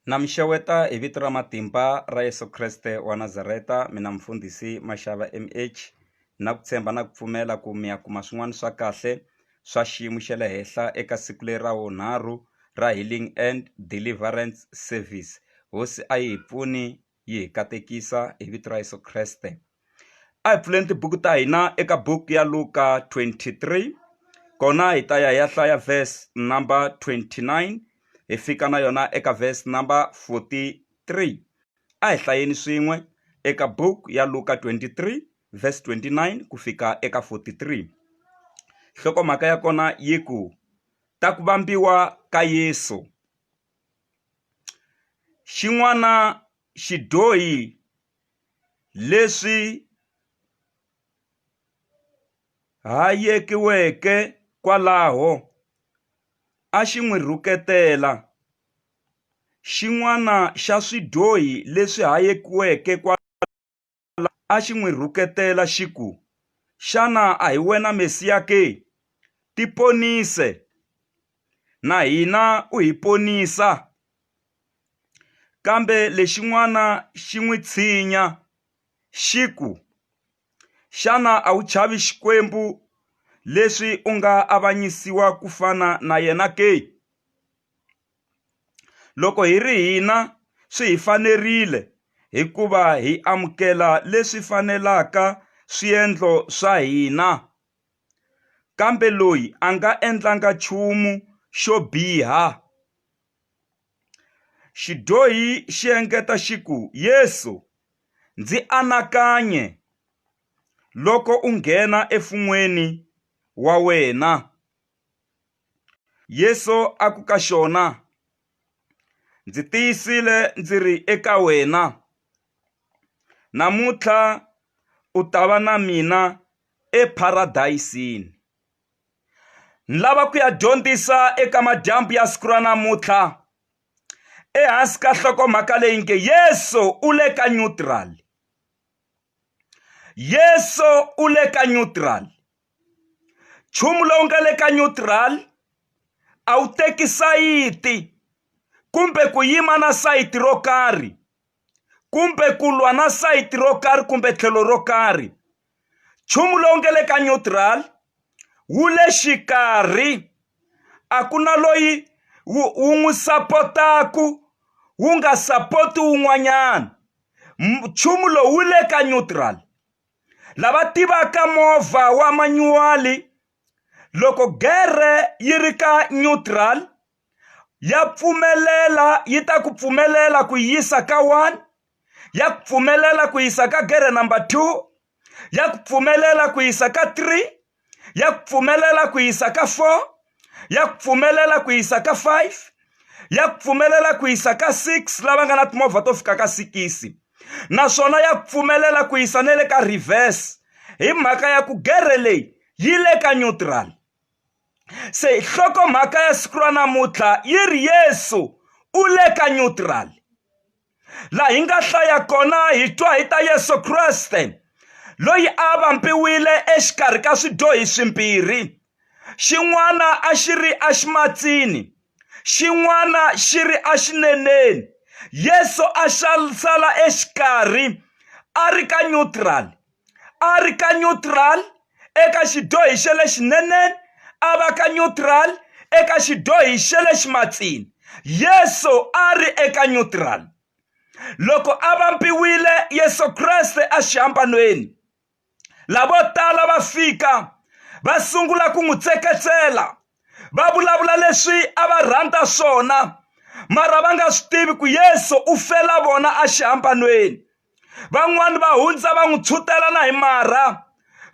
Na mi xeweta hi vito ra matimba ra Yeso Kreste wa Nazareta mina mufundhisi Mashava M_H na ku tshemba na ku pfumela ku mi ya kuma swin'wana swa kahle swa xiyimo xa le henhla eka siku leri ra vunharhu ra Healing and Deliverance Service hosi a yi hi pfuni yi hi katekisa hi vito ra Yeso Kreste. A hi pfuleni tibuku ta hina eka buku ya Luka 23 kona hi ta ya hi ya hlaya verse number 29 hi fika na yona eka verse number 43 a hi hlayeni swin'we eka buku ya Luka 23 verse 29 ku fika eka 43 nhlokomhaka ya kona yi ku ta ku vambiwa ka Yesu xin'wana xidyohi leswi hayekiweke kwalaho a xi n'wi rhuketela. Xin'wana xa swidyohi leswi hayekiweke kwalaho a xi n'wi rhuketela xi ku, Xana a hi wena Mesiya ke? Tiponise, na hina u hi ponisa. Kambe lexin'wana xi n'wi tshinya xi ku, Xana a wu chavi Xikwembu leswi u nga avanyisiwa ku fana na yena ke? Loko hi ri hina swi hi fanerile hikuva hi amukela leswi fanelaka swiendlo swa hina, kambe loyi a nga endlanga nchumu xo biha. Xidyohi xi engeta xi ku, Yesu, ndzi anakanye loko u nghena eMfun'weni wa wena. Yesu a ku ka xona, Ndzi tiyisile ndzi ri eka wena, namuntlha u ta va na mina eParadeyisini. Ni lava ku ya dyondzisa eka madyambu ya siku ra namuntlha ehansi ka nhlokomhaka leyi nge Yesu u le ka neutral. Yesu u le ka neutral. Nchumu lowu nga le ka neutral a wu teki sayiti kumbe ku yima na sayiti ro karhi kumbe ku lwa na sayiti ro karhi kumbe tlhelo ro karhi. Nchumu lowu nga le ka neutral wu le xikarhi a ku na loyi wu wu n'wi sapotaku wu nga sapoti wun'wanyana nchumu lowu wu le ka neutral lava tivaka movha wa manyuwali loko gere yi ri ka neutral ya pfumelela yi ta ku pfumelela ku yisa ka one ya ku pfumelela ku yisa ka gere number 2 ya ku pfumelela ku yisa ka 3 ya ku pfumelela ku yisa ka 4 ya ku pfumelela ku yisa ka 5 ya ku pfumelela ku yisa ka 6 lava nga na timovha to fika ka 6 naswona ya ku pfumelela ku yisa na le ka reverse hi mhaka ya ku gere leyi yi le ka neutral se nhlokomhaka ya siku ra namuntlha yi ri Yesu u le ka neutral Laha hi nga hlaya kona hi twa hi ta Yesu Kreste loyi a vambiwile exikarhi ka swidyohi swimbirhi xin'wana a xi ri eximatsini xin'wana xi ri exineneni Yesu a sala exikarhi a ri ka neutral a ri ka neutral eka xidyohi xa le xineneni a va ka neutral eka xidyohi xa le ximatsini Yesu a ri eka neutral loko a vambiwile Yesu Kreste exihambanweni lavo tala va fika va sungula ku n'wi tseketsela va vulavula leswi a va rhandza swona mara va nga swi tivi ku Yesu u fela vona exihambanweni Van'wani va hundza va n'wi tshwutela na hi marha,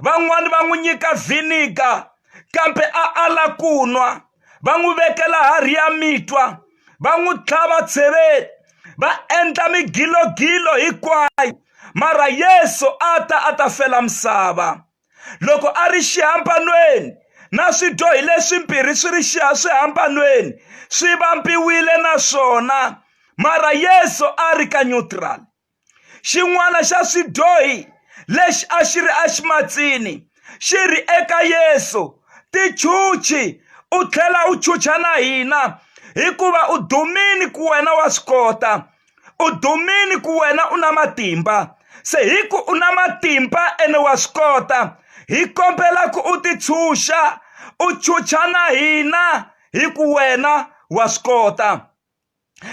van'wani va n'wi nyika vinegar kambe a ala ku nwa, va n'wi vekela harhi ya mitwa, va n'wi tlhava tsheveni, va endla migilogilo hinkwayo mara Yesu a ta a ta fela misava. Loko a ri xihambanweni na swidyohi leswimbirhi swi ri swihambanweni swi vambiwile na swona mara Yesu a ri ka neutral. Xin'wana xa swidyohi lexi a xi ri eximatsini xi ri eka Yesu, Tichuchi u tlhela u chucha na hina. Hikuva u dumini ku wena wa swi kota, u dumini ku wena u na matimba. Se hi ku u na matimba ene wa swi kota, hi kombela ku u titshunxa, u chucha na hina hi ku wena wa swi kota.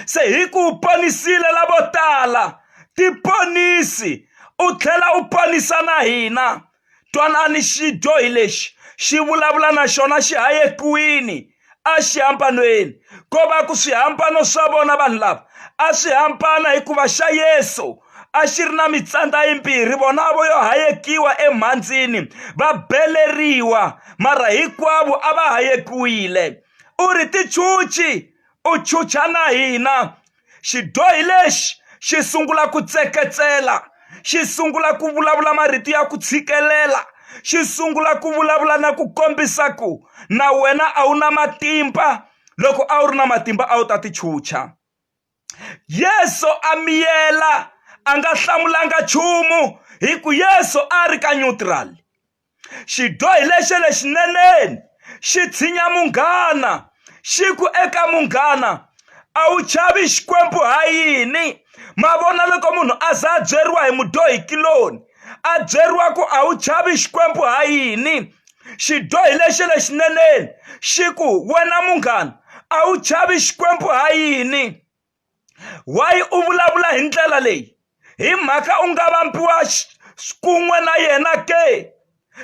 Se hi ku u ponisile lavo tala, tiponisi u tlhela u ponisa na hina. Twanani xidyohi lexi xi vulavula na xona xi hayekiwini exihambanweni. Ko va ku swihambano swa vona vanhu lava a swi hambana hikuva xa Yesu a xi ri na mitsandza yimbirhi, vona vo yo hayekiwa emhandzini va beleriwa, mara hinkwavo a va hayekiwile. U ri tichuchi u chucha na hina. Xidyohi lexi xi sungula ku tseketsela, xi sungula ku vulavula marito ya ku tshikelela, xi sungula ku vulavula na ku kombisa ku na wena a wu na matimba, loko a wu ri na matimba a wu ta ti chucha. Yesu a miyela a nga hlamulanga nchumu hi ku Yesu a ri ka neutral. Xidyohi lexi lexineneni xi tshinya munghana xi ku eka munghana, A wu chavi Xikwembu ha yini? Ma vona loko munhu a za a byeriwa hi mudyohikuloni, a byeriwa ku a wu chavi Xikwembu ha yini? Xidyohi lexi lexineneni xi ku, Wena munghana, a wu chavi Xikwembu ha yini? Why u vulavula hi ndlela leyi? Hi mhaka u nga vambiwa kun'we na yena ke?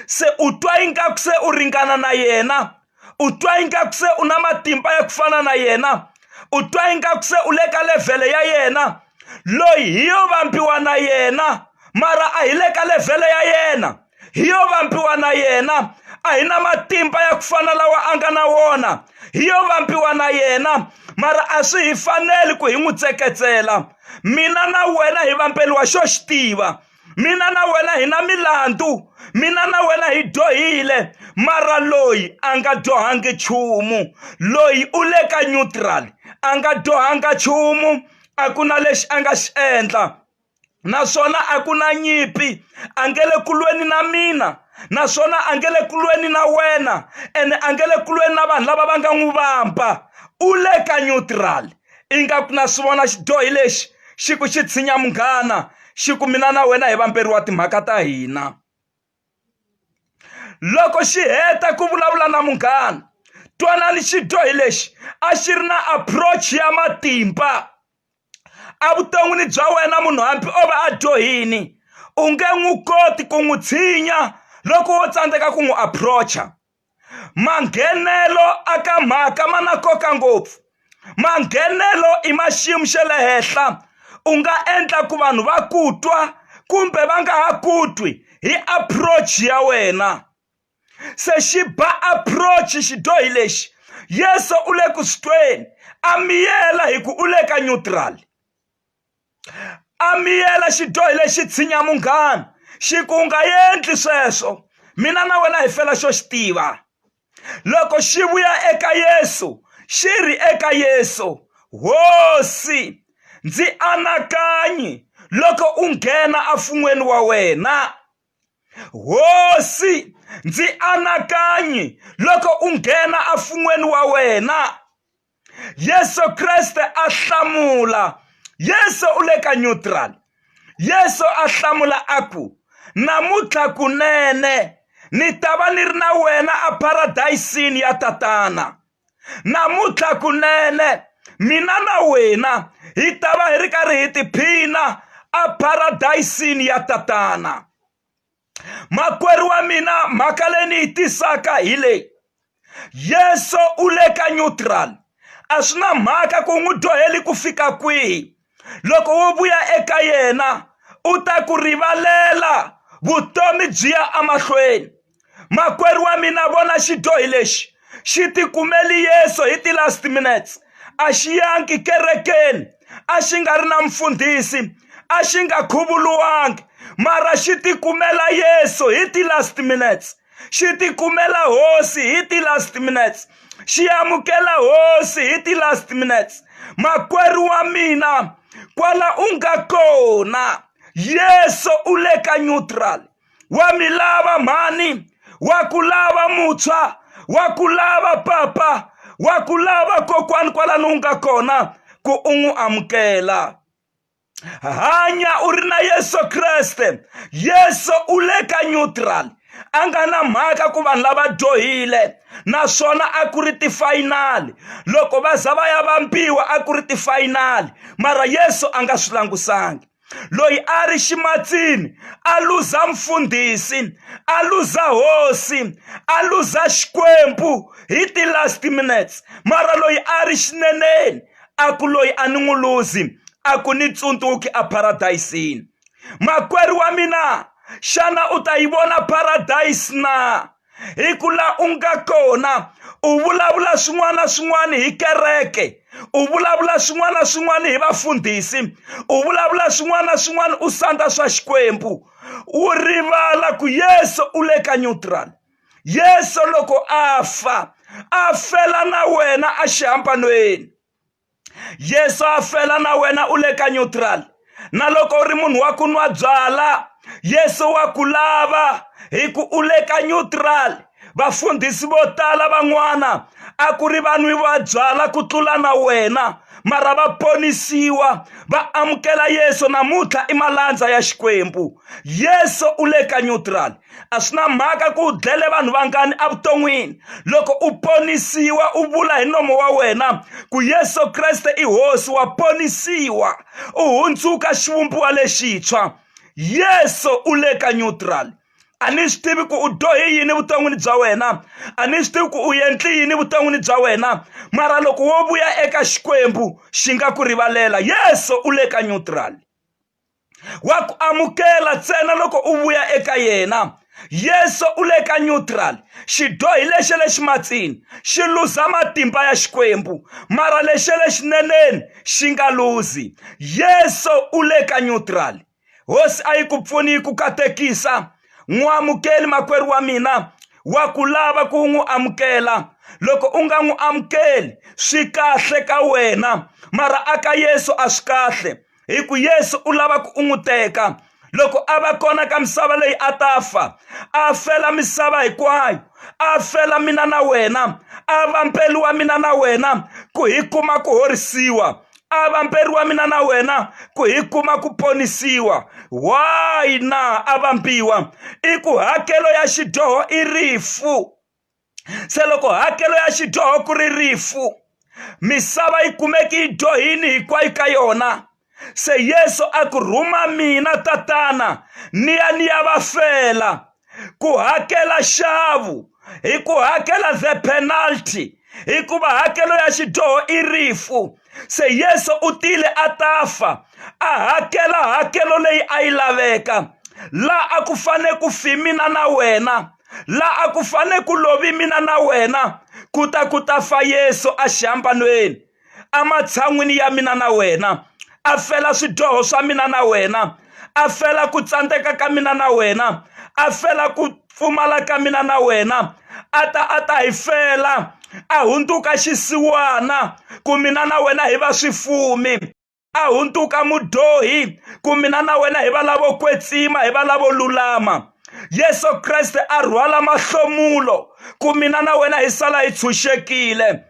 Se u twa ingaku se u ringana na yena? U twa ingaku se u na matimba ya ku fana na yena? U twa ingaku se u le ka levhele ya yena? Loyi hi yo vambiwa na yena, mara a hi le ka levhele ya yena. Hi yo vambiwa na yena, a hi na matimba ya ku fana lawa a nga na wona. Hi yo vambiwa na yena, mara a swi hi faneli ku hi n'wi tseketsela. Mina na wena hi vambeliwa xo xi tiva. Mina na wena hi na milandzu, mina na wena hi dyohile, mara loyi a nga dyohangi nchumu. Loyi u le ka neutral, a nga dyohanga nchumu, a ku na lexi a nga xi endla. Naswona a ku na nyimpi, a nge le ku lweni na mina, naswona a nge le ku lweni na wena, ene a nge le ku lweni na vanhu lava va nga n'wi vamba. U le ka neutral. Ingaku na swi vona xidyohi lexi xi ku xi tshinya munghana, xi ku mina na wena hi vamberiwa timhaka ta hina. Loko xi heta ku vulavula na munghana, twanani xidyohi lexi a xi ri na approach ya matimba. Evuton'wini bya wena munhu hambi o va a dyohile u nge n'wi koti ku n'wi tshinya loko wo tsandzeka ku n'wi approach-a. Manghenelo aka mhaka ma na nkoka ngopfu. Manghenelo i ma xiyimo xa le henhla u nga endla ku vanhu va ku twa kumbe va nga ha ku twi hi approach ya wena. Se xi ba approach xidyohi lexi, Yesu u le ku swi tweni a miyela hi ku u le ka neutral. A miyela xidyohi lexi tshinya munghana xi ku u nga endli sweswo mina na wena hi fela xo xi tiva. Loko xi vuya eka Yesu xi ri eka Yesu, Hosi ndzi anakanyi loko u nghena emfun'weni wa wena. Hosi ndzi anakanyi loko u nghena emfun'weni wa wena. Yesu Kreste a hlamula, Yesu u le ka neutral. Yesu a hlamula a ku, Namuntlha kunene ni ta va ni ri na wena aparadayisini ya Tatana. Namuntlha kunene mina na wena hi ta va hi ri karhi hi tiphina aparadayisini ya Tatana. Makwerhu wa mina mhaka leyi ni yi tisaka hi leyi, Yesu u le ka neutral a swi na mhaka ku n'wi dyoheli ku fika kwihi loko wo vuya eka yena u ta ku rivalela vutomi byi ya emahlweni. Makwerhu wa mina vona xidyohi lexi xi tikumeli Yesu hi ti-last minutes a xi yangi kerekeni a xi nga ri na mfundhisi a xi nga khuvuriwangi mara xi tikumela Yesu hi ti-last minutes xi tikumela hosi hi ti-last minutes xi amukela hosi hi ti-last minutes makwerhu wa mina kwala u nga kona Yesu u le ka neutral wa mi lava mhani wa ku lava mutshwa wa ku lava papa. Wa ku lava kokwani kwalano u nga kona ku u n'wi amukela. Hanya u ri na Yesu Kreste. Yesu u le ka neutral. A nga na mhaka ku vanhu lava dyohile naswona a ku ri tifayinali loko va za va ya vambiwa a ku ri tifayinali mara Yesu a nga swi langusangi. Loyi a ri ximatsini a luza mfundhisi a luza hosi a luza Xikwembu hi ti-last minutes mara loyi a ri xineneni a ku loyi a ni n'wi luzi a ku ni tsundzuki aparadayisini. Makwerhu wa mina xana u ta yi vona paradise na? Hi ku la u nga kona u vulavula swin'wana na swin'wana hi kereke u vulavula swin'wana na swin'wana hi vafundhisi u vulavula swin'wana na swin'wana u sandza swa Xikwembu u rivala ku Yesu u le ka neutral Yesu loko a fa a fela na wena exihambanweni Yesu a fela na wena u le ka neutral na loko u ri munhu wa ku nwa byala Yesu wa ku lava hi ku u le ka neutral vafundhisi vo tala van'wana a ku ri vanwi va byala ku tlula na wena mara va ponisiwa va amukela Yesu namuntlha i malandza ya Xikwembu Yesu u le ka neutral A swi na mhaka ku u dlele vanhu vangani evuton'wini loko u ponisiwa u vula hi nomo wa wena ku Yesu Kreste i Hosi wa ponisiwa u hundzuka xivumbiwa lexintshwa Yesu u le ka neutral a ni swi tivi ku u dyohe yini vuton'wini bya wena a ni swi tivi ku u endli yini vuton'wini bya wena mara loko wo vuya eka Xikwembu xi nga ku rivalela Yesu u le ka neutral Wa ku amukela ntsena loko u vuya eka yena. Yesu u le ka neutral. Xidyohi lexa le ximatsini xi luza matimba ya Xikwembu, mara lexa le xineneni xi nga luzi. Yesu u le ka neutral. Hosi a yi ku pfuni yi ku katekisa. N'wi amukeli makwerhu wa mina, wa ku lava ku n'wi amukela. Loko u nga n'wi amukeli swi kahle ka wena, mara aka Yesu a swi kahle. Hi ku Yesu u lava ku u n'wi teka. Loko a va kona ka misava leyi a ta fa, a fela misava hinkwayo, a fela mina na wena, a vamberiwa mina na wena ku hi kuma ku horisiwa, a vamberiwa mina na wena ku hi kuma ku ponisiwa. Why na a vambiwa? I ku hakelo ya xidyoho i rifu. Se loko hakelo ya xidyoho ku ri rifu, misava yi kumeke yi dyohini hinkwayo ka yona. Se Yesu a ku rhuma mina Tatana ni ya ni ya va fela ku hakela xavu hi ku hakela the penalty hikuva hakelo ya xidyoho i rifu. Se Yesu u tile a ta fa a hakela hakelo leyi a yi laveka la a ku fane ku fi mina na wena. La a ku fane ku lovi mina na wena ku ta ku ta fa Yesu exihambanweni ematshan'wini ya mina na wena a fela swidyoho swa mina na wena a fela ku tsandzeka ka mina na wena a fela ku pfumala ka mina na wena a ta a ta hi fela a hundzuka xisiwana ku mina na wena hi va swifumi. A hundzuka mudyohi ku mina na wena hi va lavo kwetsima hi va lavo lulama. Yesu Kreste a rhwala mahlomulo ku mina na wena hi sala hi tshunxekile.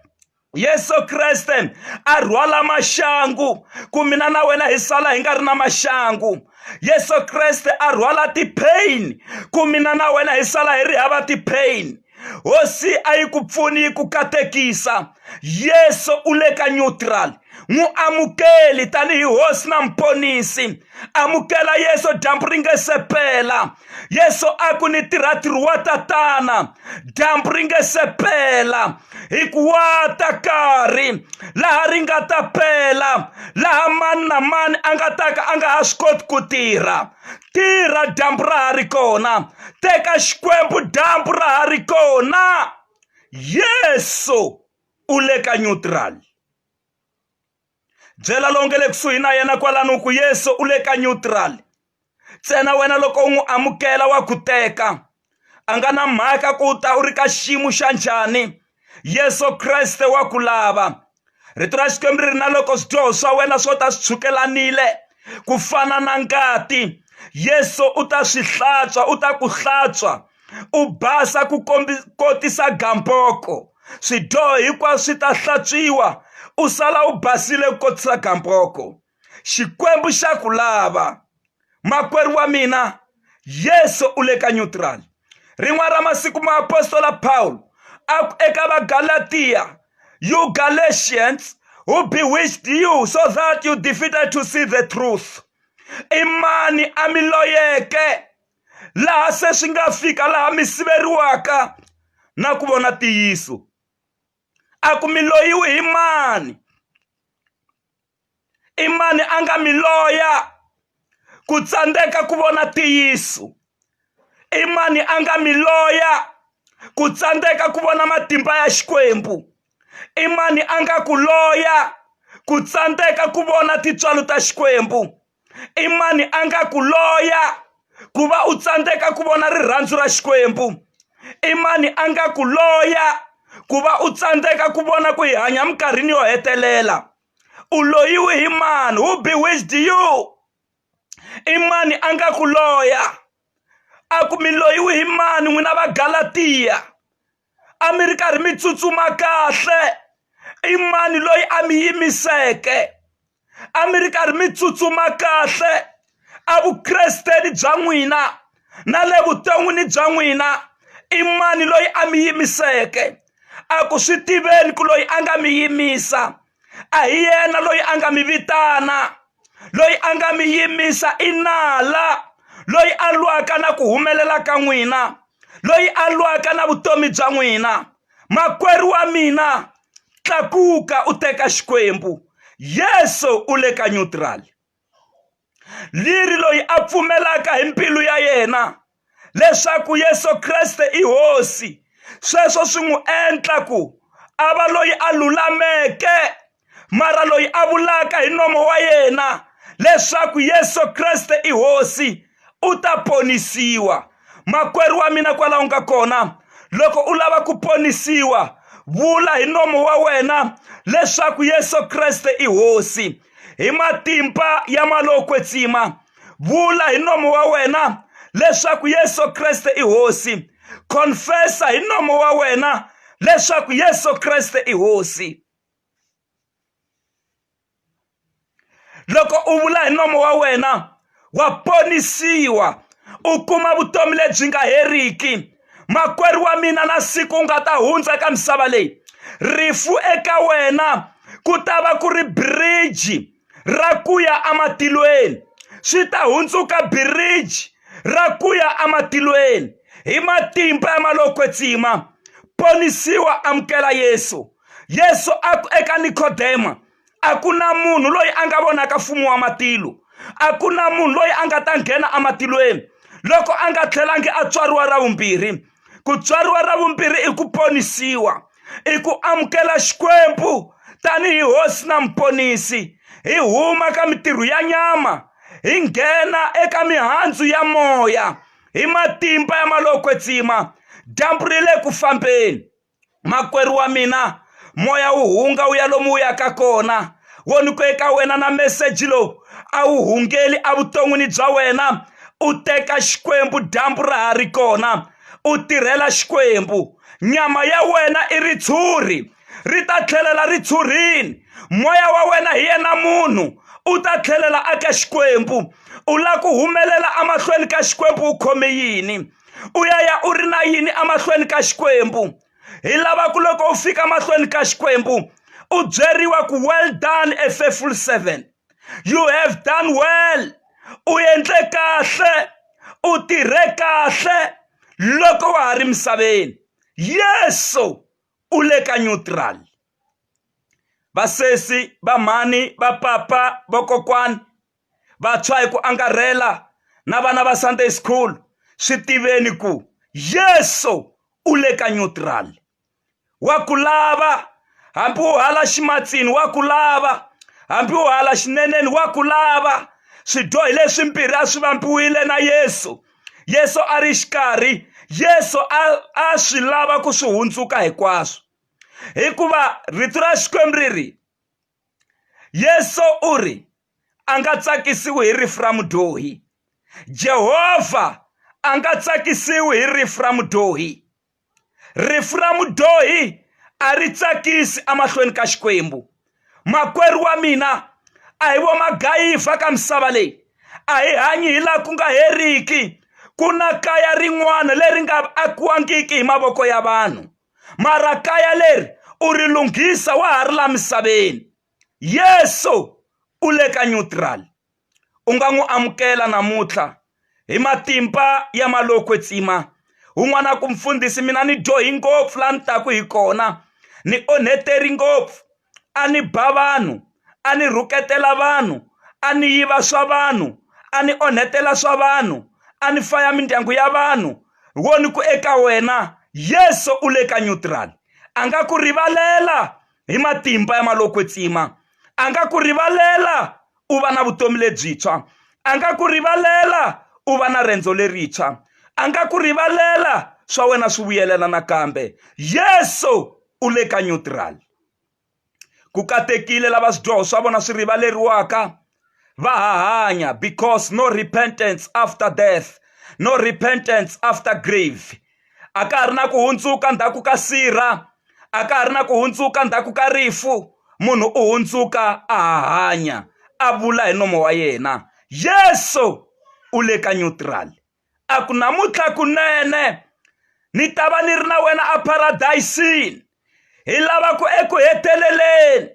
Yesu Kreste a rhwala maxangu ku mina na wena hi sala hi nga ri na maxangu. Yesu Kreste a rhwala ti-pain ku mina na wena hi sala hi ri hava ti-pain. Hosi a yi ku pfuni yi ku katekisa. Yesu u le ka neutral. N'wi amukeli tanihi Hosi na Muponisi. Amukela Yesu dyambu ri nge se pela. Yesu a ku ni tirha ntirho wa Tatana dyambu ri nge se pela. Hi ku wa ta karhi laha ri nga ta pela, laha mani na mani a nga ta ka a nga ha swi koti ku tirha. Tirha dyambu ra ha ri kona. Teka Xikwembu dyambu ra ha ri kona. Yesu u le ka neutral. Byela lowu nga le kusuhi na yena kwalano ku Yesu u le ka neutral. Ntsena wena loko u n'wi amukela wa ku teka. A nga na mhaka ku ta u ri ka xiyimo xa njhani. Yesu Kreste wa ku lava. Rito ra Xikwembu ri ri na loko swidyoho swa wena swo ta swi tshukelanile ku fana na ngati, Yesu u ta swi hlantswa, u ta ku hlantswa u basa ku kotisa gamboko. Swidyoho hinkwaswo swi ta hlantswiwa u sala u basile ku kotisa gamboko. Xikwembu xa ku lava. Makwerhu wa mina, Yesu u le ka neutral. Rin'wana ra masiku muapostola Pawulo a ku eka Vagalatiya, You Galatians who bewitched you so that you defeated to see the truth. I mani a mi loyeke laha se swi nga fika laha mi siveriwaka na ku vona ntiyiso? A ku mi loyiwi hi mani? I mani a nga mi loya ku tsandzeka ku vona ntiyiso? I mani a nga mi loya ku tsandzeka ku vona matimba ya Xikwembu? I mani a nga ku loya ku tsandzeka ku vona tintswalo ta Xikwembu? I mani a nga ku loya ku va u tsandzeka ku vona rirhandzu ra Xikwembu? I mani a nga ku loya ku va u tsandzeka ku vona ku hi hanya minkarhini yo hetelela? U loyiwe hi mani? Who bewitched you? I mani a nga ku loya? A ku mi loyiwe hi mani n'wina Vagalatiya? A mi ri karhi mi tsutsuma kahle. I mani loyi a mi yimiseke? A mi ri karhi mi tsutsuma kahle evukresteni bya n'wina na le vuton'wini bya n'wina. I mani loyi a mi yimiseke? A ku swi tiveni ku loyi a nga mi yimisa a hi yena loyi a nga mi vitana. Loyi a nga mi yimisa i nala loyi a lwaka na ku humelela ka n'wina, loyi a lwaka na vutomi bya n'wina. Makwerhu wa mina, tlakuka u teka Xikwembu. Yesu u le ka neutral. Liri loyi a pfumelaka hi mbilu ya yena leswaku Yesu Kreste i Hosi, sweswo swi n'wi endla ku a va loyi a lulameke. Mara loyi a vulaka hi nomo wa yena leswaku Yesu Kreste i Hosi u ta ponisiwa. Makwerhu wa mina kwalaho nga kona, loko u lava ku ponisiwa, vula hi nomo wa wena leswaku Yesu Kreste i Hosi. Hi matimba ya Malowo Kwetsima, vula hi nomo wa wena leswaku Yesu Kreste i Hosi. Confessa hi nomo wa wena leswaku Yesu Kreste i Hosi. Loko u vula hi nomo wa wena wa ponisiwa u kuma vutomi lebyi nga heriki. Makwerhu wa mina na siku u nga ta hundza ka misava leyi rifu eka wena ku ta va ku ri bridge ra ku ya ematilweni swi ta hundzuka bridge ra ku ya ematilweni hi matimba ya malokwetsima ponisiwa amukela Yesu Yesu a ku eka Nikodema a ku na munhu loyi a nga vonaka mfumo wa matilo a ku na munhu loyi a nga ta nghena ematilweni loko a nga tlhelangi a tswariwa ra vumbirhi ku tswariwa ra vumbirhi i ku ponisiwa i ku amukela Xikwembu tanihi hosi na muponisi hi huma ka mintirho ya nyama hi nghena eka mihandzu ya moya hi matimba ya malokwetsima dyambu ri le ku fambeni Makwerhu wa mina moya wu hunga wu ya lomu wu yaka kona wo ni ku eka wena na meseji lowu a wu hungeli evuton'wini bya wena u teka Xikwembu dyambu ra ha ri kona u tirhela Xikwembu nyama ya wena i ritshuri ri ta tlhelela ritshurini moya wa wena hi yena munhu u ta tlhelela eka Xikwembu u lava ku humelela emahlweni ka Xikwembu u khome yini u ya ya u ri na yini emahlweni ka Xikwembu hi lava ku loko u fika mahlweni ka Xikwembu u byeriwa ku well done a faithful servant you have done well u endle kahle u tirhe kahle loko wa ha ri misaveni Yesu u le ka neutral vasesi vamhani vapapa vakokwani vantshwa hi ku angarhela na vana va Sunday school swi tiveni ku Yesu u le ka neutral wa ku lava hambi u hala ximatsini wa ku lava hambi u hala xineneni wa ku lava swidyohi leswimbirhi a swi vambiwile na Yesu Yesu a ri xikarhi Yesu a a swi lava ku swi hundzuka hinkwaswo hikuva rito ra Xikwembu ri ri Yesu u ri a nga tsakisiwi hi rifu ra mudyohi Jehovha a nga tsakisiwi hi rifu ra mudyohi rifu ra mudyohi A ri tsakisi emahlweni ka Xikwembu. Makwerhu wa mina, a hi vo magayivha ka misava leyi. A hi hanyi hi laha ku nga heriki. Ku na kaya rin'wana leri nga akiwangiki hi mavoko ya vanhu. Mara kaya leri u ri lunghisa wa ha ri la misaveni. Yesu u le ka neutral. U nga n'wi amukela namuntlha hi matimba ya malowo kwetsima. Un'wana a ku mfundhisi mina ni dyohi ngopfu laha ni taku hi kona ni onheteri ngopfu a ni ba vanhu a ni rhuketela vanhu a ni yiva swa vanhu a ni onhetela swa vanhu a ni faya mindyangu ya vanhu wo ni ku eka wena Yesu u le ka neutral a nga ku rivalela hi matimba ya malowo kwetsima a nga ku rivalela u va na vutomi lebyintshwa a nga ku rivalela u va na rendzo lerintshwa a nga ku rivalela swa wena swi vuyelela nakambe Yesu u le ka neutral ku katekile lava swidyoho swa vona swi rivaleriwaka va ha hanya because no repentance after death no repentance after grave a ka ha ri na ku hundzuka ndzhaku ka sirha a ka ha ri na ku hundzuka ndzhaku ka rifu munhu u hundzuka a ha hanya a vula hi nomo wa yena Yesu u le ka neutral a ku namuntlha kunene ni ta va ni ri na wena aparadayisini hi lava ku eku heteleleni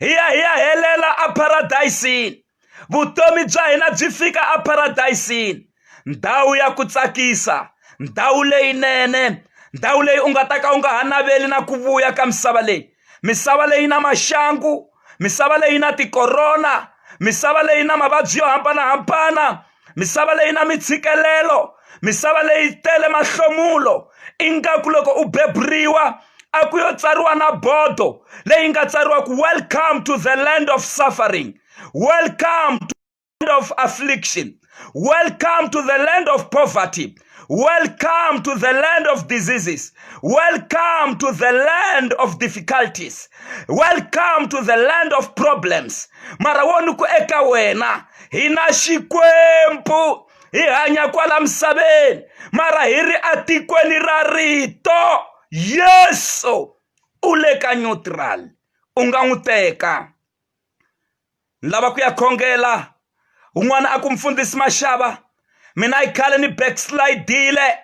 hi ya hi ya helela aparadayisini vutomi bya hina byi fika aparadayisini ndhawu ya ku tsakisa ndhawu leyinene ndhawu leyi u nga ta ka u nga ha naveli na ku vuya ka misava leyi misava leyi na maxangu misava leyi na tikorona misava leyi na mavabyi yo hambanahambana misava leyi na mitshikelelo misava leyi tele mahlomulo ingaku loko u beburiwa a ku yo tsariwa na bodo leyi nga tsariwa ku welcome to the land of suffering welcome to the land of affliction welcome to the land of poverty welcome to the land of diseases welcome to the land of difficulties welcome to the land of problems mara wo ni ku eka wena hi na xikwembu hi hanya kwala misaveni mara hi ri atikweni ra rito yesu u le ka neutral u nga n'wi teka ni lava ku ya khongela un'wana a ku mfundhisi Mashava mina i khale ni backslidile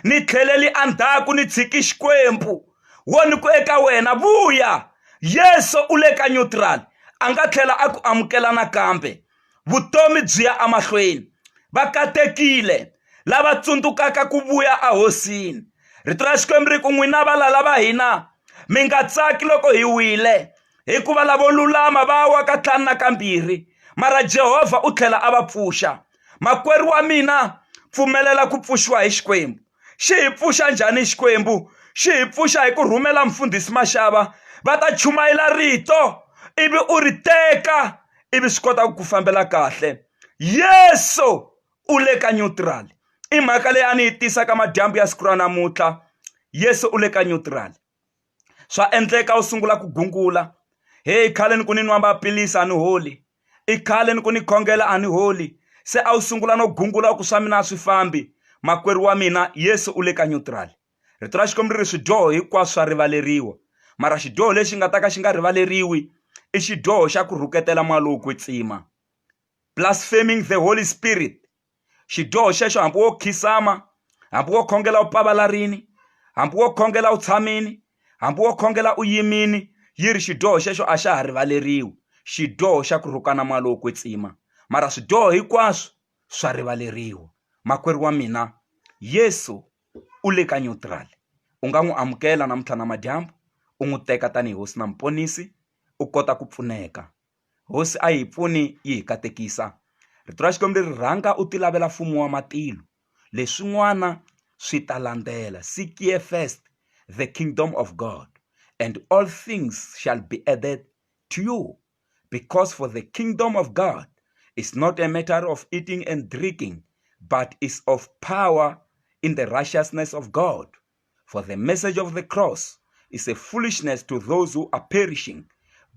ni tlheleli endzhaku ni tshiki Xikwembu wo ni ku eka wena vuya Yesu u le ka neutral a nga tlhela a ku amukela nakambe vutomi byi ya emahlweni va katekile lava tsundzukaka ku vuya ehosini rito ra Xikwembu ri ku n'wina valala va hina mi nga tsaki loko hi wile hikuva lavo lulama va wa ka ntlhanu na kambirhi mara Jehovha u tlhela a va pfuxa makwerhu wa mina pfumelela ku pfuxiwa hi Xikwembu xi hi pfuxa njhani Xikwembu xi hi pfuxa hi ku rhumela mfundhisi Mashava va ta chumayela rito ivi u ri teka ivi swi kota ku ku fambela kahle Yesu u le ka neutral i mhaka leyi a ni yi tisa ka madyambu ya siku ra namuntlha Yesu u le ka neutral swa endleka u sungula ku gungula heyi khale ni ku ni nwa maphilisi a ni holi i khale ni ku ni khongela a ni holi se a wu sungula no gungula ku swa mina a swi fambi makwerhu wa mina Yesu u le ka neutral rito ra Xikwembu ri ri swidyoho hinkwaswo swa rivaleriwa mara xidyoho lexi nga ta ka xi nga rivaleriwi i xidyoho xa ku rhuketela moya lowo kwetsima blaspheming the holy spirit xidyoho xexo hambi wo khisama hambi wo khongela u pavalarini hambi wo khongela u tshamini hambi wo khongela u yimini yi ri xidyoho xexo a xa ha rivaleriwi xidyoho xa ku rhukana moya lowo kwetsima mara swidyoho hinkwaswo swa rivaleriwa makwerhu wa mina Yesu u le ka neutral u nga n'wi amukela namuntlha namadyambu u n'wi teka tanihi hosi na muponisi u kota ku pfuneka hosi a yi hi pfuni yi hi katekisa rito ra Xikwembu leri rhanga u ti lavela mfumo wa matilo leswin'wana swi ta landzela seek ye first the kingdom of God and all things shall be added to you because for the kingdom of God is not a matter of eating and drinking but is of power in the righteousness of God for the message of the cross is a foolishness to those who are perishing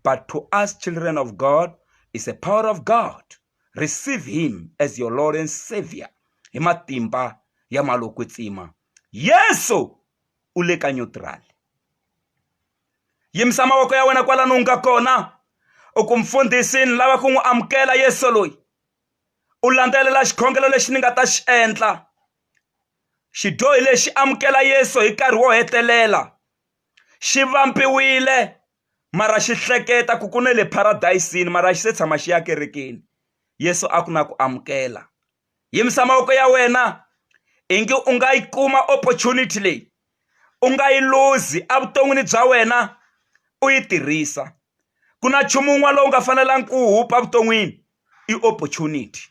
but to us children of God is a power of God receive him as your Lord and Savior hi matimba ya malokwetsima Yesu u le ka neutral. Yimisa mavoko ya wena kwalano u nga kona u ku mfundhisi ni lava ku n'wi amukela Yesu loyi u landzelela xikhongelo lexi ni nga ta xi endla xidyohi lexi amukela Yesu hi nkarhi wo hetelela xi vambiwile mara xi hleketa ku ku ne le paradayisini mara a xi se tshama xi ya kerekeni Yesu a ku na ku amukela yimisa mavoko ya wena ingi u nga yi kuma opportunity leyi u nga yi luzi evuton'wini bya wena u yi tirhisa ku na nchumu wun'wana lowu nga fanelangi ku wu hupa evuton'wini i opportunity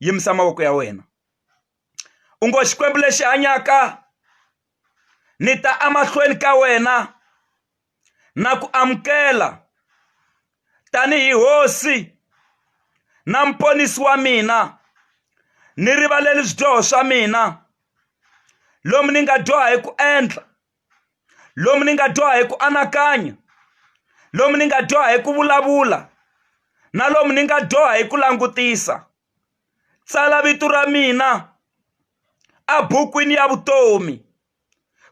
yimisa mavoko ya wena u ngo Xikwembu lexi hanyaka ni ta emahlweni ka wena na ku amukela tanihi hosi na muponisi wa mina ni rivaleli swidyoho swa mina lomu ni nga dyoha hi ku endla lomu ni nga dyoha hi ku anakanya lomu ni nga dyoha hi ku vulavula na lomu ni nga dyoha hi ku langutisa tsala vito ra mina ebukwini ya vutomi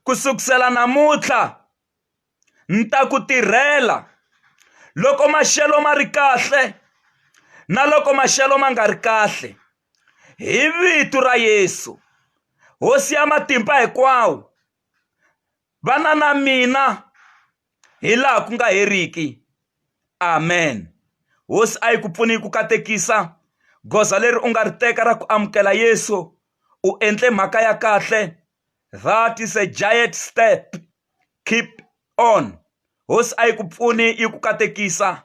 ku sukusela namuntlha ni ta ku tirhela loko maxelo ma ri kahle na loko maxelo ma nga ri kahle hi vito ra Yesu hosi ya matimba hinkwawo vana na mina hi laha ku nga heriki amen hosi a yi ku pfuni yi ku katekisa goza leri u nga ri teka ra ku amukela Yesu u endle mhaka ya kahle that is a giant step keep on hosi a yi ku pfuni yi ku katekisa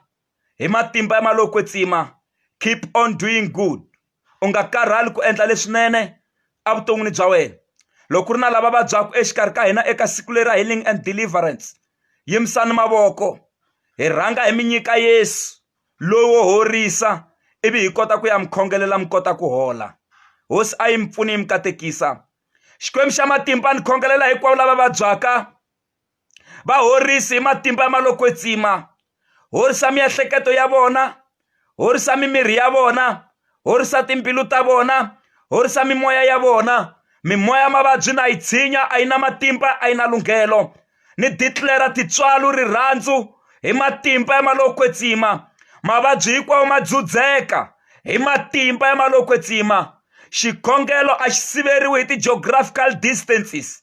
hi matimba ya malowo kwetsima keep on doing good u nga karhali ku endla leswinene evuton'wini bya wena loko ku ri na lava vabyaka exikarhi ka hina eka siku leri ra healing and deliverance yimisani mavoko hi rhanga hi mi nyika Yesu loyi wo horisa ivi hi kota ku ya mi khongelela mi kota ku hola hosi a yi mi pfuni yi mi katekisa Xikwembu xa matimba ni khongelela hinkwavo lava vabyaka va horisi hi matimba ya malokwetsima horisa miehleketo ya vona horisa mimiri ya vona horisa timbilu ta vona horisa mimoya ya vona mimoya ya mavabyi na yi tshinya a yi na matimba a yi na lunghelo ni declare tintswalo rirhandzu hi matimba ya malokwetsima mavabyi hinkwawo ma dzudzeka hi matimba ya malokwetsima xikhongelo a xi siveriwi hi ti-geographical distances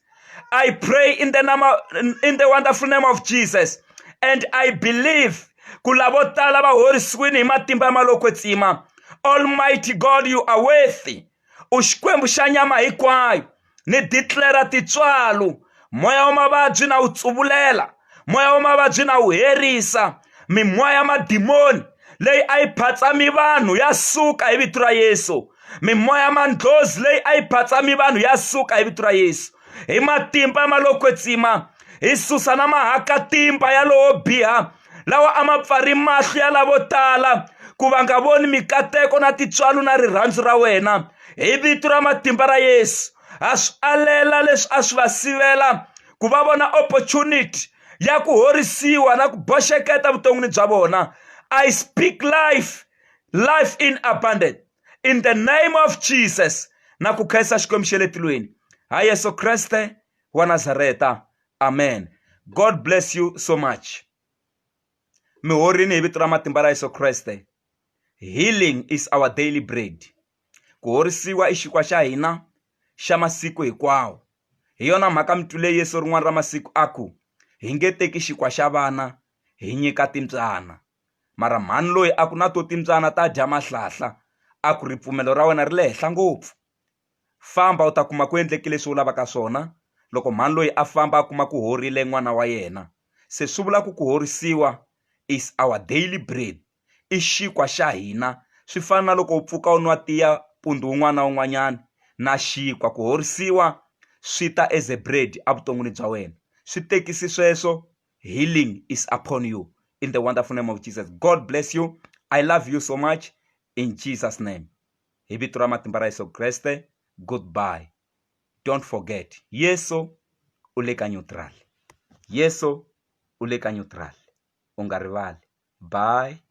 I pray in the, name of, in the wonderful name of Jesus and I believe ku lavo tala va horisiwile hi matimba ya malokwetsima almighty God you are worthy u xikwembu xa nyama hinkwayo ni declare tintswalo moya wa mavabyi na wu tsuvulela moya wa mavabyi na wu herisa mimoya ya madimoni leyi a yi phatsami vanhu ya suka hi vito ra Yesu mimoya ya mandlhozi leyi a yi phatsami vanhu ya suka hi vito ra Yesu hi matimba ya malokwetsima hi susa na mahakatimba ya lowo biha lawa a ma pfari mahlo ya lavo tala ku va nga voni mikateko na tintswalo na rirhandzu ra wena hi vito ra matimba ra Yesu ha swi alela leswi a swi va sivela ku va vona opportunity ya ku horisiwa na ku boxeketa vuton'wini bya vona I speak life life in abundance in the name of Jesus na ku khensa Xikwembu xa le tilweni ha Yesu Kreste wa Nazareta amen God bless you so much mi horini hi vito ra matimba ra Yesu Kreste healing is our daily bread ku horisiwa i xinkwa xa hina xa masiku hinkwawo hi yona mhaka mi twile Yesu rin'wana ra masiku a ku hi nge teki xinkwa xa vana hi nyika timbyana mara mhani loyi a ku na to timbyana ta dya mahlahla a ku ripfumelo ra wena ri le henhla ngopfu famba u ta kuma ku endleke leswi u lavaka swona loko mhani loyi a famba a kuma ku horile n'wana wa yena se swi vula ku ku horisiwa is our daily bread i xinkwa xa hina swi fana na loko u pfuka u nwa tiya mpundzu wun'wana na wun'wanyana na xinkwa ku horisiwa swi ta as a bread evuton'wini bya wena swi tekisi sweswo healing is upon you in the wonderful name of Jesus God bless you I love you so much in Jesus name hi vito ra matimba ra Yesu Kreste goodbye don't forget Yesu u le ka neutral Yesu u le ka neutral u nga rivali bye.